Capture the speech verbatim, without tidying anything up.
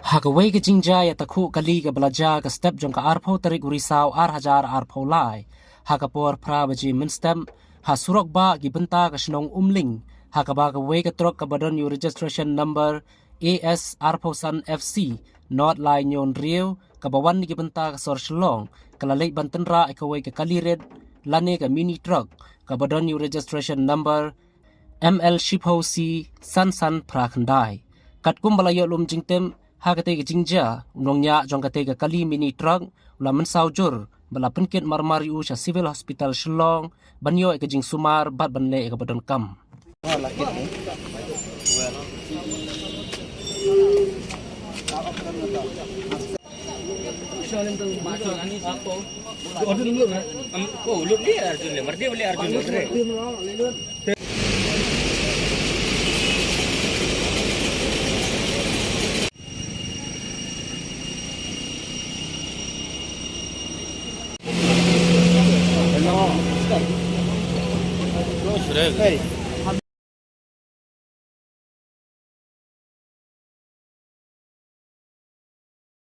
Ha kawei ka jingjia ïatakhuh kali kaba la jia ha ka step jong ka arphew tarik u Risaw ar hajar arphew lai, ha ka por phra baje mynstep, ha surok bah ki bynta ka shnong Umling, ha kaba kawei ka trok kaba don ïa u registration number A S arphew san F C not lai hynñiew hynriew, kaba wan na ki bynta ka sor Shillong, ka la leit ban tynrah ïa kawei ka kali rit lane ka mini truck kaba don ïa u registration number M L shiphew C san san phra khyndai. Katkum ba la ïoh lum jingtip, ha katei ka jingjia, u nongñiah jong katei ka kali mini truck u la mynsaw jur, ba la pynkit marmar ïa u sha Civil Hospital Shillong ban ïoh ïa ka jingsumar bad ban leh ïa kaba donkam.